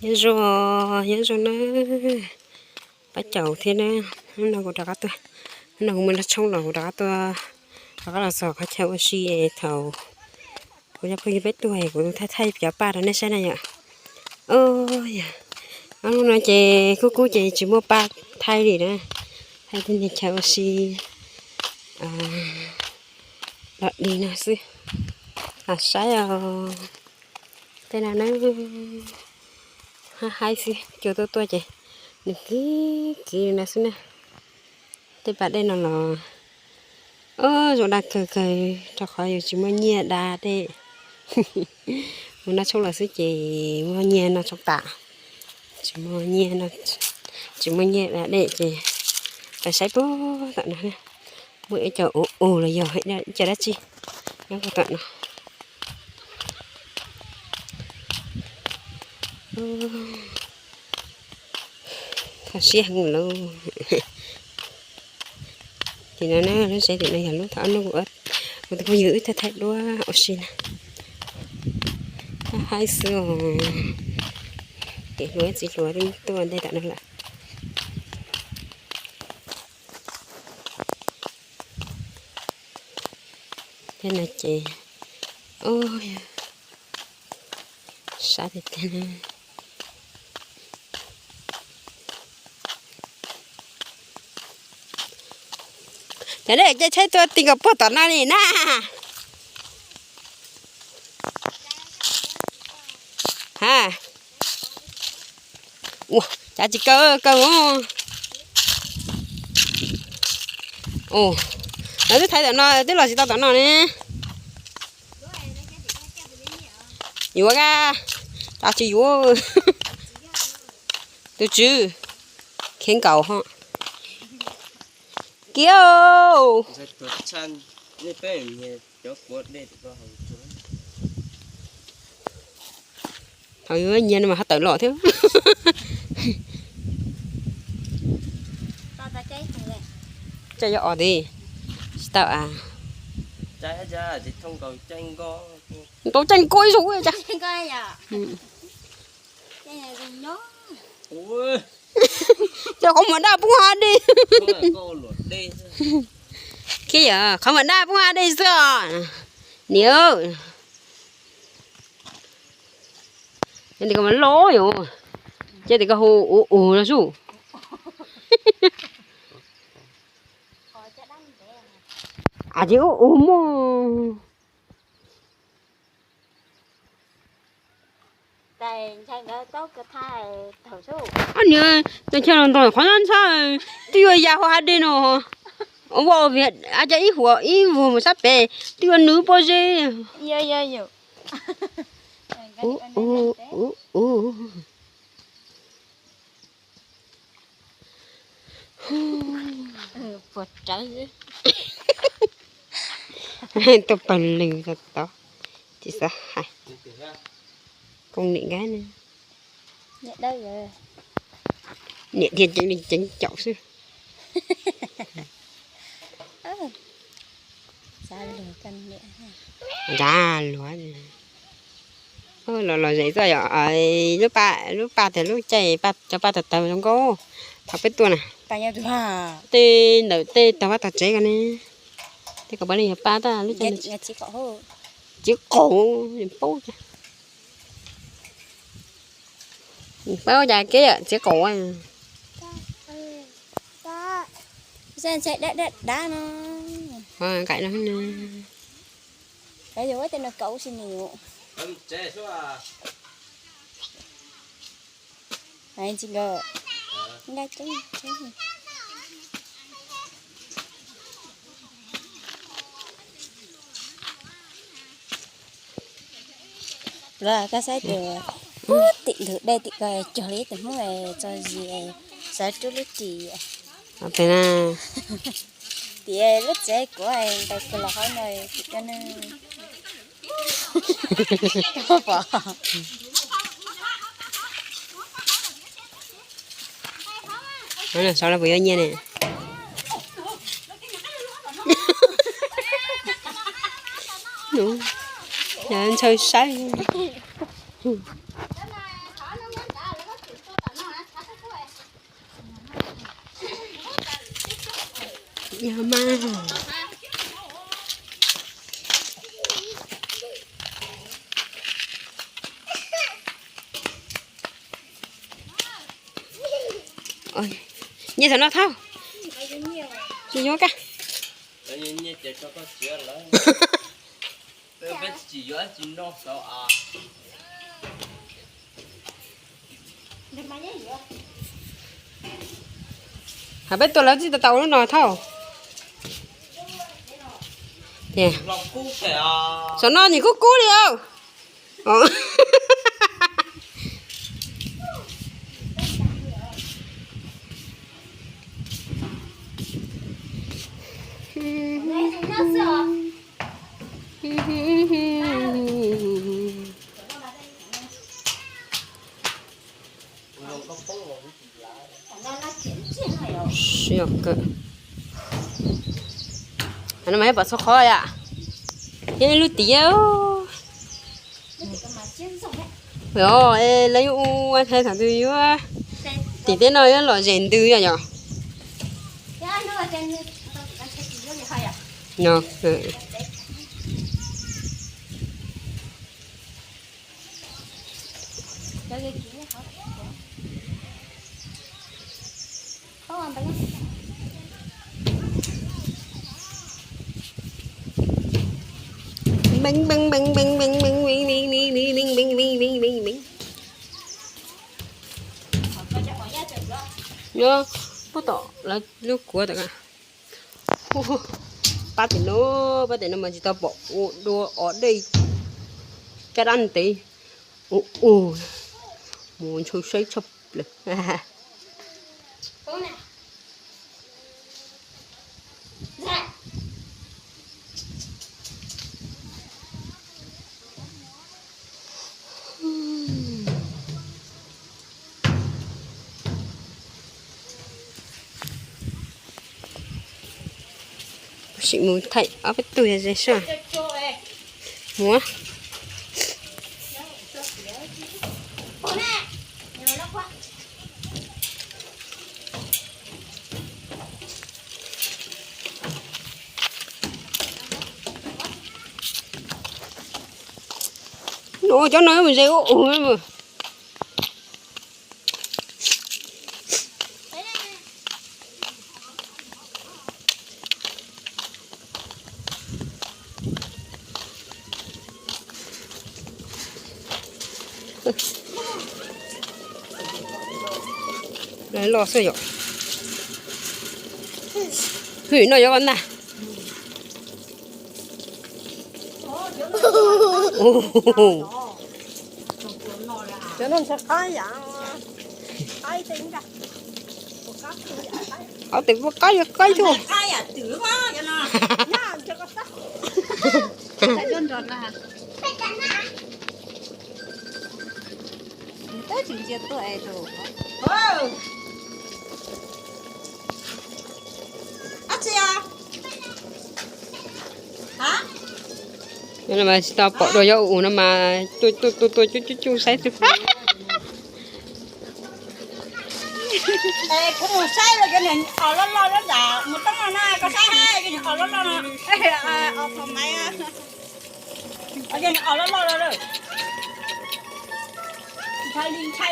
Nyob zoo, nyob zoo na, pab caum thiab na. Hnub no kuv rov qab tuaj, hnub no kuv mus noj tshoob los kuv rov qab tuaj, rov qab los txog qhov chaw ua si thaum kuv cov phooj ywg peb tuaj kuv thaij thaij cov paj rau nej saib na yom. Yog, ob hnub no ces kub kub ces tsis muaj paj thaij li na, thaij tej chaw ua si los dig no xwb. Los saib os, tej no na, haib haib xwb, cua tuaj tuaj ces nws kiv kiv no xwb na. Tej pas dej no los, o, zoo daj kawg kawg rau qhov yus tsis muaj nyiaj da dej. Mus noj tshoob los xwb ces muaj nyiaj noj tshoob tas, tsis muaj nyiaj, tsis muaj nyiaj da dej ces pais saib puag tom no, muaj ib co ub ub los yog ib co dab tsi nyob puag tom no. Kho siab heev lauj. Tim no na, lub tsev tim no yog lub thaum ob hnub kuv tus phooj ywg wb thaij thaij duab ua si na. Haib xwb os. Ces hluas txiv hluas tuaj ntej tom no lawm. Tej no ces, o, sab tiag tiag. Cov nej cia tshaib tuaj ti nkaus puag tom no li na. Ha, ua cas tsis kaw kaw. Lawv twb thaiv tom no twb los tsis tau tom no ne. Yuav ka, cas tsis yuav. Tus tswv, khiav nkaus ho. Kiag. Thaum yuav nyiag no mas ho tawm los thiab. Coj yuav os ti, tsis tau a. Tau caij nkaus ib zaug cas. Cov qhov muag daj poob hav dej. Khiav yom, qhov muag daj poob hav dej xwb os. Niam, yog tias koj mas loj yom, ces tias koj hu ua ua no sub. Ces ua ua muaj. Ob niag tus chaw los ntog qhov ntxhab ntxhab, twb yuav ya hauv hav dej no. Ua ua vim a cas ib huam ib vuag mus sab pem twb yuav nws pob zeb. Tuaj pawg lw tod, tsis xav hais. Koob niam nkab ne, niam thiaj ceev li ceev caum xwb. Nrad luag los los zem xwb yom. Lub pa, lub pa tias lub caij cov paj tawv tawv zoo nkauj. Thaum peb tuaj na, tej ntawm tej tog vaj tog tsev ko ne, tej kom pab li yog pab tag lub caij txiv qaum paub. Paub cas kev txiv qaum. Dab dab no, nqaim no, yuav ua tej no kauv si nws. Los koj saib tus tim ntug dej tim ko cog li ib tug hmoob txog zis xav rub lub ris. Tim lub tsev kuv ntais kawg los hauv no tim ko ne. Saud no puas yuav nyiaj ne? Ntshaw saib. Yog mas. Nyiaj thaum no thauj. Tsis yuav kag. Hab peb tua lawv txij tau tau ua lub no thauj. Saum no nim kub kub li os. Siab kawg. No mas pom txhua qhov yom. Thiab lub tim. Os, lawv yuav ua thaum twg yuav tim teb no yuav lom zem ntws yom. Nyob puag tom lawv lub kuav tom. Pab tim no, pab tim no mas tsis tau pom ua dua os dej caj dab ntev. Ua ua mus ntshaw saib tshaj plaws. Sim mus thaij ob peb tug yog ze soj. Muab. Cov no mus ze ub ub. Loj xwb yom. Hwm no yuav ua ntag. Cov no ntshai qab yam, qab tes qab yam qab yam twm. Twb tsis ntsia tuaj es tus. Tsis tau pom dua, yuav ua no mas tuaj tuaj tuaj tuaj cuj cuj cuj saib xwb. Kuv mus saib los cov niag os loj loj lub ntawd mus toob no na, koj saib, cov niag os loj loj no, os thaum maiv, cov niag os loj loj no. Ntshai li ntshai.